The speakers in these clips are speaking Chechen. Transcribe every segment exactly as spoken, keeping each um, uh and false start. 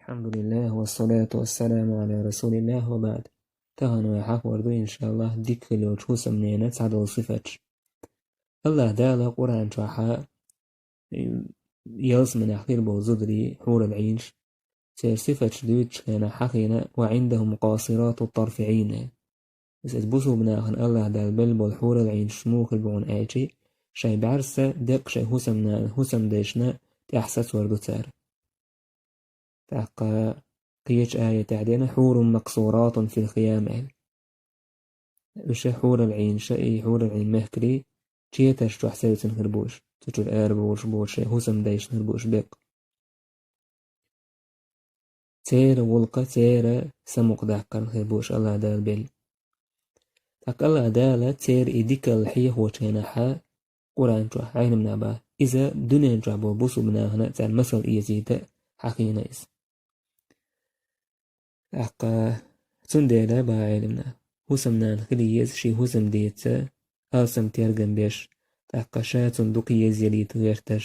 الحمد لله والصلاة والسلام على رسول الله وبعد. Тахана вай хьахор ду, иншаллахӀ, дика хила йолчу хӀусамненан цхьадолу сифаташ. АллахӀ Дала Къуръан чохь ялсаманехь хир болу зударий, хьурул-Ӏийнаш, церан сифаташ дуьйцучу хенахь хьахийна: «وعندهم قاصرات الطرف عين». Иза бусулба нахана АллахӀ Дала белла болу хьурул-Ӏийнаш муха хир бу аьлча, шайн бӀаьрса деккъа шайн хӀусамнана, хӀусамдайшна тӀехь сацор ду цара. ТӀаккха кхечу аятехь дена: «حور مقصورات في الخيام», аьлла. Уьш хьурул-Ӏийнаш, и хьурул-Ӏийн мехкарий четарш чохь севцина хир бу уьш, цу чуьра арабовлуш боцуш, шайн хӀусамдайшна хир бу уьш беккъа. Церан гӀуллакх, церан самукъадаккхарна хир бу уьш АллахӀ Дала белла. ТӀаккха АллахӀ Дала церан и дикалла хьехочу хенахь Къуръан чохь Ӏеламнаха боху, иза дуьнен чохь болу бусулба нахана царна масал эзийта хьахийна иза. ТӀаккха цундела боху Ӏеламнаха, хӀусамнана хила еза шен хӀусамдеца алсам тергам беш, тӀаккха ша цунна дукха еза ялийта гӀерташ,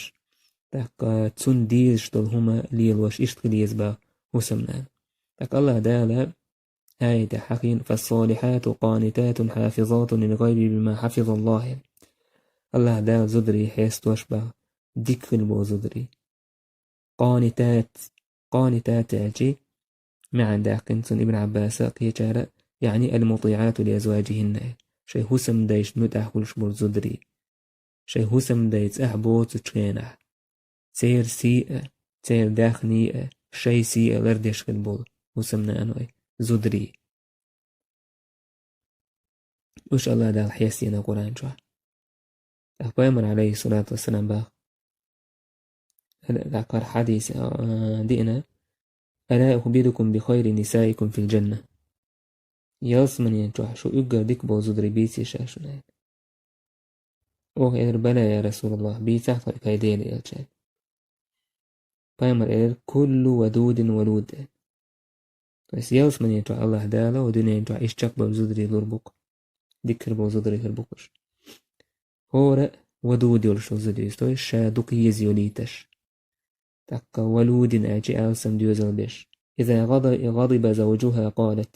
тӀаккха цунна дезаш долу хӀума лелош, иштта хила еза боху хӀусамнана. ТӀаккха АллахӀ Дала аятехь хьахийна: «فالصالحات قانتات حافظات للغيب بما حفظ الله». АллахӀ Дала зударий хьестош боху, дика хила болу зударий. Къанитат, къанитат аьлча, маьӀна даьккхина цунна Ибн Ӏаббаса, кхечара, яъни المطيعات لأزواجهن, шайн хӀусамдайшна муьтӀахь хуьлуш болу зударий. Шайн хӀусамдай цӀахь боцучу хенахь, церан сий а, церан даьхний а, шайн сий а лардеш хир болу хӀусамнаной, зударий. Уьш АллахӀ Дала хьестийна Къуръан чохь. ТӀаккха Пайхамар, Ӏалайхиссалату вассалам, боху, дӀакхара хьадис, а, диъна: «ألا أخبركم بخير نسائكم في الجنة؟» Ялсаманин чохь шу уггар дика болу зударий бийций ша шуна, аьлла. Оха элира: «Бала, я РасулаллахӀ, бийцахь тхоьга, хӀай Делан элча». Пайхамар элира: «كل ودود ولود». То есть ялсаманин чохь АллахӀ Дала, ва дуьнен чохь иштта чекхбевлла зударий лур бу-кх. Дика хир болу зударий хир бу-кх уьш. ХӀора а ودود йолуш йолу зуда иза, то есть ша дукха еза йолуьйтуш. ТӀаккха ولود аьлча алсам доьзал беш. «إذا غض-، غضب زوجها قالت».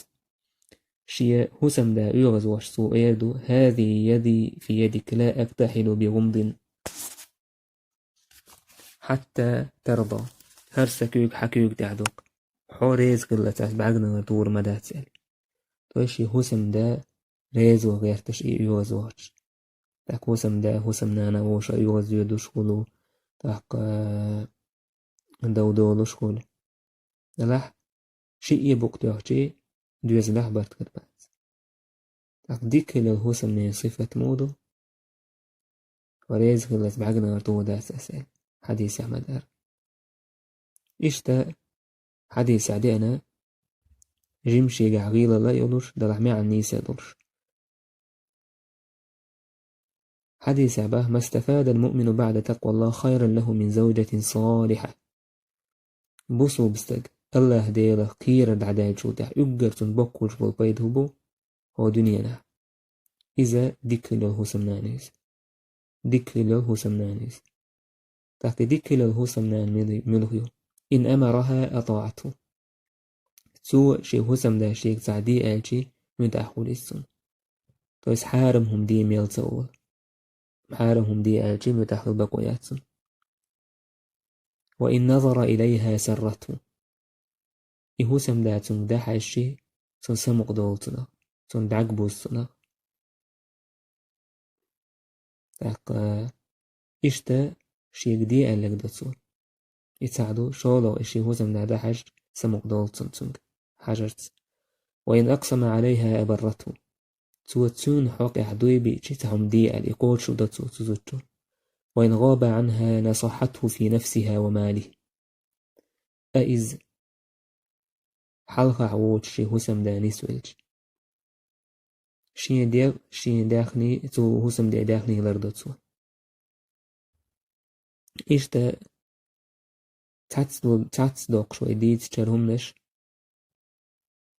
Шен хӀусамда оьгӀазвахча цо эр ду: «هذه يدي في يدك لا أكتحل بغمض حتى ترضى». ХӀара сан куьйга хьан куьйга тӀехь ду-кх, хьо реза хиллалц ас бӀаьрганара тур ма дац, аьлла. То есть шен хӀусамда реза ван гӀерташ и оьгӀазвахча. ТӀаккха хӀусамда, хӀусамнана вовшах оьгӀаздоьдуш хуьлу, тӀаккха дов долуш хуьлу. Делахь, шиъ букъ тоьхчий, доьзалехь барт хир бац. ТӀаккха дика хила йолу хӀусамненан сифат муха ду? Хьо реза хиллалц бӀаьрганара тур дац ас, аьлла, хьадисехь ма-дарра. Иштта хьадисехь деана, жимма шегахь гӀийлалла а йолуш, делахь маьӀна нийса а долуш. Хьадисехь боху: «ما استفاد المؤمن بعد تقوى الله خيرا له من زوجة صالحة». Бусулба стаг АллахӀ Делах кхерар дӀадаьллачул тӀаьхьа уггар цунна боккхуш болу пайда хӀун бу хӀокху дуьненахь? Иза дика хила йолу хӀусамнана иза. Дика хила йолу хӀусамнана иза. ТӀаккха и дика хила йолу хӀусамнана мила-, муьлха ю? «إن أمرها أطاعته». Цо шен хӀусамда шега цхьа де аьлча, муьтӀахь хуьлу иза цунна. То есть хьарам хӀума де мел ца олу. Хьарам хӀума де аьлча, муьтӀахь хила бакъо яц цунна. «وإن نظر إليها سرته». И хӀусамда цуьнга дӀахьаьжча, цунна самукъадолу цунах, цунна бӀаьрг бузу цунах. ТӀаккха иштта шега де аьлларг до цо. И цхьаъ ду, шолгӀа и шен хӀусамда дӀахьаьжча, самукъадолу цунна цуьнга хьажарца. «وإن أقسم عليها أبرته». Цо цуьнан хьокъехь дуй биъча, цхьа хӀума де аьлла, и кхочуш до цо цу зудчо. «وإن غاب عنها نصحته في نفسها وماله». Ткъа иза хьалхахь воцуш шен хӀусамда нисвелча, шен де, шен даьхний, цу хӀусамден даьхний лардо цо. Иштта цхьацца, цхьацца доккхуш вай дийцича хӀара хӀуманаш,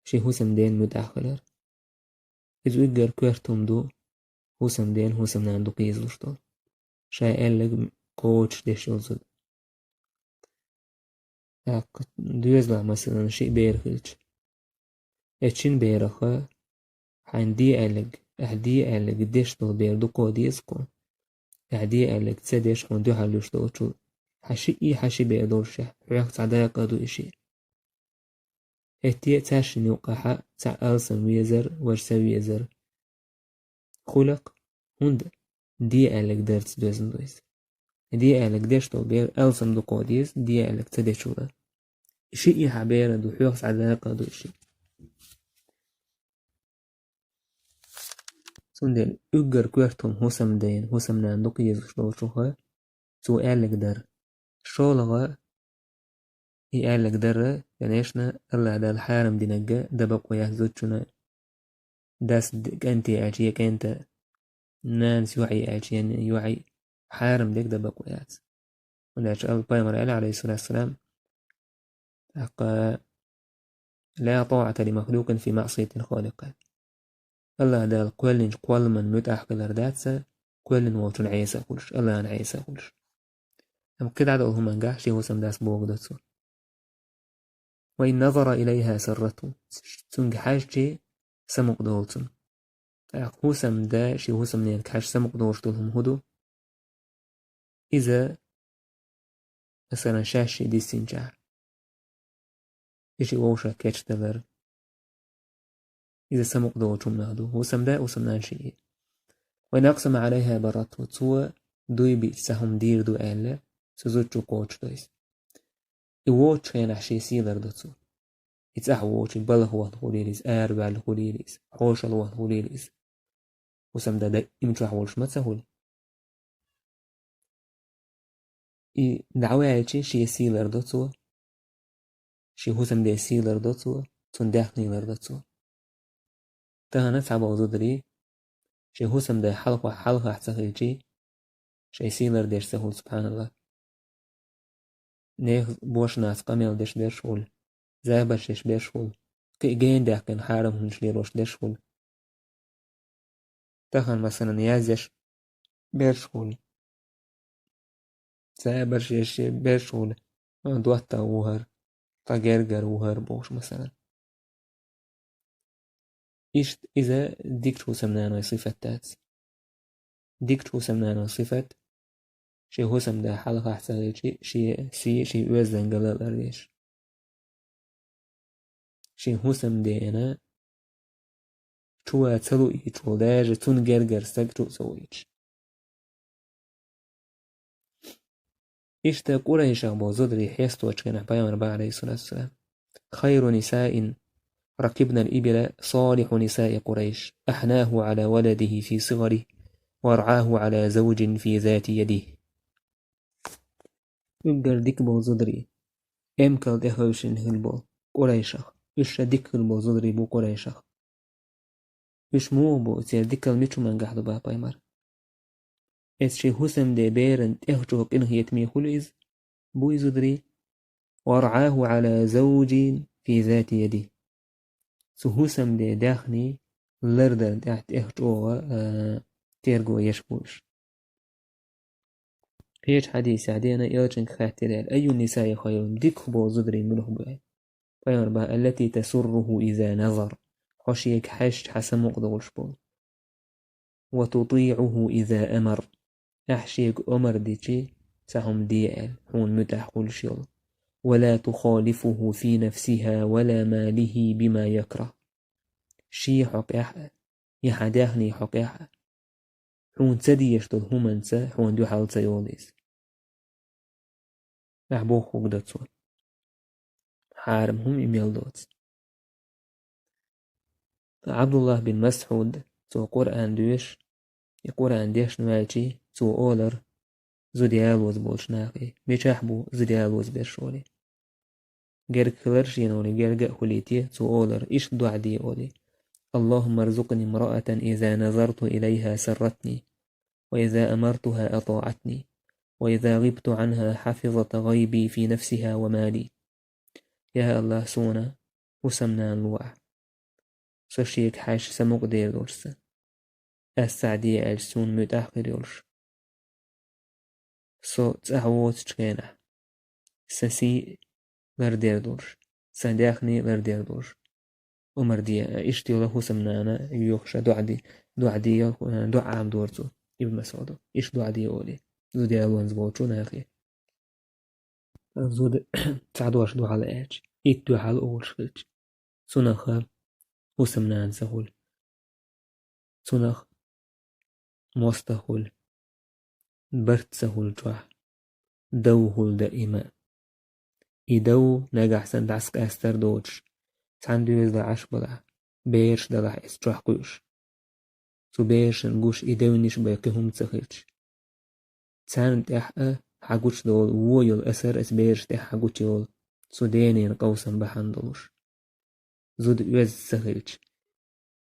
шен хӀусамдена муьтӀахь хилар. Иза уггар коьрта хӀума ду, хӀусамдена, хӀусамнана дукха езалуш долу, ша аьлларг кхочушдеш йолу зуда. ТӀаккха доьзалахь, масалан, шиъ бер хилча, эцу шина берах хьайна де аьлларг, ахь де аьлларг деш долу бер дукха деза-кх. Ахь де аьлларг ца деш, хьуна дуьхьал луьйш долчул, хьан шиъ, хьан ши бер долушехь, хьох цхьа дакъа а ду и шиъ. ХӀетте а цаьршинна юккъехь цхьаъ алсам везар, важа са везар хуьлу-кх, хӀунда де аьлларг дарца доьзна ду иза. Де аьлларг деш долу бер алсам дукха деза, де аьлларг ца дечул а. И шиъ хьан бер а ду, хьох цхьа дакъа а ду и шиъ. Цундела уггар коьрта хӀума хӀусамден, хӀусамнана дукха езаш долчух, цо аьлларг дар. ШолгӀа, и аьлларг дар, конечно, АллахӀ Дала хьарам динарг дан бакъо яц зудчунна, дас д-, кӀанте аьлча, я кӀанта, нанас йоӀе аьлча, я йоӀе, хьарам дерг дан бакъо яц. ХӀунда аьлча Ал-, Пайхамара аьлла, Ӏалайхиссалату вассалам, тӀаккха: «لا طاعة لمخلوق في معصية الخالق». АллахӀ Дала кхоьллинчу кхолламан муьтӀахь хилар дац, кхоьллина волчунна Ӏеса хуьлуш, АллахӀана Ӏеса хуьлуш. Амма кхидӀа долу хӀуманехь шен хӀусамдас бохург ду цо. «وإن نظر إليها سرته». Цуьнга хьаьжча, самукъадолу цунна. ТӀаккха хӀусамда шен хӀусамненга хьаьжча самукъадолуш долу хӀума хӀун ду? Иза, масалан, шаьш шиъ диссинчохь, и шиъ вовшах кечдалар. Иза самукъадолучу хӀуманах ду. ХӀусамда, хӀусамнана шиъ. «وإن أقسم عليها برته». Цо дуй биъча цхьа хӀума дийр ду аьлла, цу зудчо кхочушдо иза. И воцучу хенахь шен сий лардо цо. И цӀахь воцуш, балха ваьлла хуьлийла иза, араваьлла хуьлийла иза, хьошалла ваьлла хуьлийла иза. ХӀусамда даим чохь волуш ма ца хуьлу. И дӀаваьлча, шен сий лардо цо, шен хӀусамден сий лардо цо, цуьнан даьхни лардо цо. Тахана цхьаболу зударий, шен хӀусамда хьалха-, хьалхахь ца хилча, шайн сий лардеш ца хуьлу, субхьаналлахӀ. Нехан бошица къамел деш берш хуьлу, забарш еш берш хуьлу, кхин а гена даьккхина хьарам хӀуманаш лелош дерш хуьлу. Тахана, масалан, яздеш берш хуьлу, забарш еш берш хуьлу, доттагӀа ву хӀара, тхан гергара ву хӀара бохуш, масалан. Иштта иза дикачу хӀусамнанойн сифат дац. Дикачу хӀусамнанойн сифат: шен хӀусамда хьалхахь ца хилча, шен сий, шен оьздангалла лардеш. Шен хӀусамдена чу ван ца луъийча волу, даже цунна гергара стаг чу а ца вуьйцуш. Иштта Къурайшах болу зударий хьесточу хенахь Пайхамар боху, Ӏалайхиссалату вассалам: «خير نساء ركبن الإبل صالح نساء قريش، أحناه على ولده في صغره، وأرعاه على زوج في ذات يده». Уггар дика болу зударий, эмкал тӀехевшина хилла болу Къурайшах. Уьш ша дика хилла болу зударий бу Къурайшах. Уьш муха бу, церан дикал мичу хӀумангахь ду боху Пайхамар? Эцу шен хӀусамден беран тӀехьа чӀогӀа къинхетаме хуьлу иза, бу и зударий. «وأرعاه على زوج في ذات يده». Цу хӀусамден даьхни лардарна тӀехь-, тӀехьа чӀогӀа, а, терго еш бу уьш. Кхечу хьадисехь деана, элчанга хаьттира аьлла: «أي النساء خير؟» Диках болу зударий муьлха бу аьлла. Пайхамар боху: «التي تسره إذا نظر». Хьо шега хьаьжча хьан самукъадолуш болу. «وتطيعه إذا أمر». Ахь шега омар дичи, цхьа хӀума де аьлла, хьуна муьтӀахь хуьлуш йолу. «ولا تخالفه في نفسها ولا ماله بما يكره». Шен хьокъехь а, я хьан даьхни хьокъехь а, хьуна ца дезаш долу хӀуманца хьуна дуьхьал ца йолу иза. Ахь бохург ду цо. Хьарам хӀума и мел доцу. Ткъа Ӏабдуллах бин Масхьуд, цо Къуръан доьшу, и Къуръан дешна ваьлчи, цо олар зуда ялоза болчу нахе: «Мичахь бу зуда ялоза берш?» олий. Герга хилар шена олий, герга а хуьлий те, цо олар, иштта доӀа де олий: «اللهم ارزقني امرأة إذا نظرت إليها سرتني، وإذا أمرتها أطاعتني، وإذا غبت عنها حفظت غيبي في نفسها ومالي». Я АллахӀ, суна хӀусамнана ло ахь. Со шега хьаьжча самукъадер долуш сан. Ас цхьаъ де аьлча, суна муьтӀахь хир йолуш. Со цӀахь воцучу хенахь, сан сий лардер долуш, сан даьхни лардер долуш. Омар де, иштта йолу хӀусамнана йоьхуш, доӀа де, доӀа де, доӀа Ӏамадора цо, Ибн МасӀуда. Иштта доӀа де олий зуда ялонца волчу нахе. Зуда цхьа дош ду хьала аьлча, итт дуьхьал олуш хилча, цунах хӀусамнана ца хуьлу, цунах мостагӀа хуьлу, барт ца хуьлу чохь, дов хуьлу даима. И дов нагахь санна дӀасакъастар доцуш, цхьана доьзале Ӏаш балахь, бераш далахь иза чохь кхуьуш. Цу берашна гуш и девнаш бен кхин хӀума ца хилча. Царна тӀехь а хьан гучудолу вон йолу асар, аса бераш тӀехь хьан гучуйолу, цу денан къовсам бахьана долуш. Зуда оьзда ца хилча,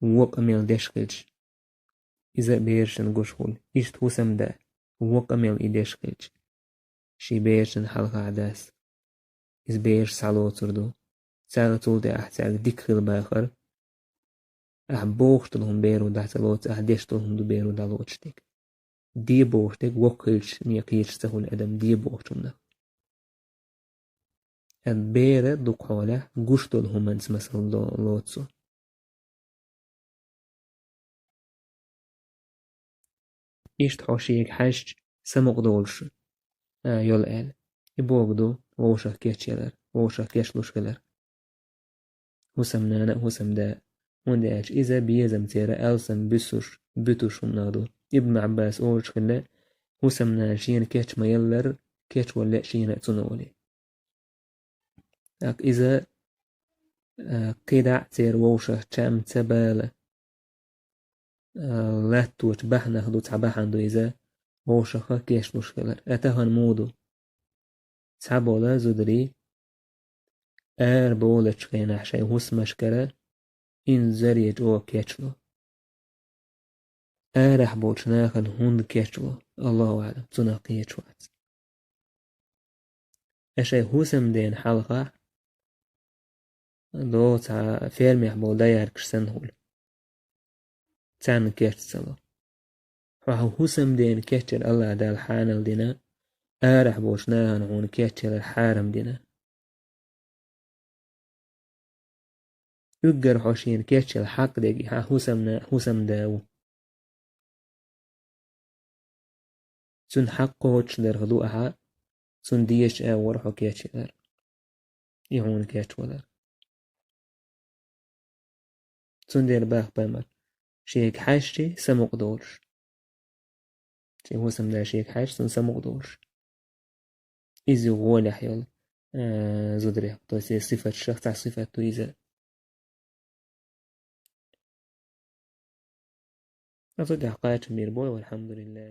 вон къамел деш хилча, иза а берашна гуш хуьлу. Иштта хӀусамда, вон къамел и деш хилча, шен берашна хьалха дас, иза бераш схьалоцур ду. Царна цул тӀе ахь цаьрга дика хила бахар. Ахь бохуш долу хӀума беро дӀа ца лоцу, ахь деш долу хӀума ду беро дӀалоцуш дерг. Де бохуш дерг воккха хилча, некъ кхеташ ца хуьлу адам де бохучу хӀуманах. Ткъа бера дукха хьолехь гуш долу хӀуманца масал ло-, лоцу. Иштта хьо шега хьаьжча, самукъа долуш, а, йолу аьлла. И бохург ду вовшах кечъялар, вовшах кечлуш хилар. ХӀусамнана а, хӀусамда а. ХӀунда аьлча иза безамцара алсам буьсуш, буьтуш хӀуманах ду. Ибн Ӏаббас олуш хилла, хӀусамнана шена кеч ма-яллара, кечвалале а шена а цунна олий. ТӀаккха иза, а, кхидӀа а церан вовшах чам ца бала, а, латточу бахьанах ду, цхьа бахьана ду иза, вовшаха кечлуш хилар. Ткъа тахана муха ду? Цхьабола зударий ара болучу хенахь шайн хӀусамашкара инзаре чӀогӀа кечло. Арахь болчу нахана хӀунда кечло? Аллаху аӀлам, цунах кхеташ вац. Ткъа шайн хӀусамдена хьалха доцу цхьа фермехь болу дояркаш санна хуьлу. Царна кеч ца ло. Хьо хьан хӀусамдена кечъяр АллахӀ Дала хьанал дина, арахь болчу нахана хьуна кечъяр хьарам дина. Уггар хьо шена кечъяла хьакъ дерг и хьан хӀусамна-, хӀусамда ву. Цуьнан хьакъ кхочушдарх ду ахьа, цунна дезачу агӀор хьо кечъялар. И хьуна кечвалар. Цундела боху пайхамара: «Шега хьаьжчи, самукъа долуш». Шен хӀусамда шега хьаьжча, цунна самукъа долуш. Иза ю гӀолехь йолу, а, зударех, то есть сифаташах цхьа сифат ду иза. Аса тӀехь кхача мир бой, валхьамдулиллахь.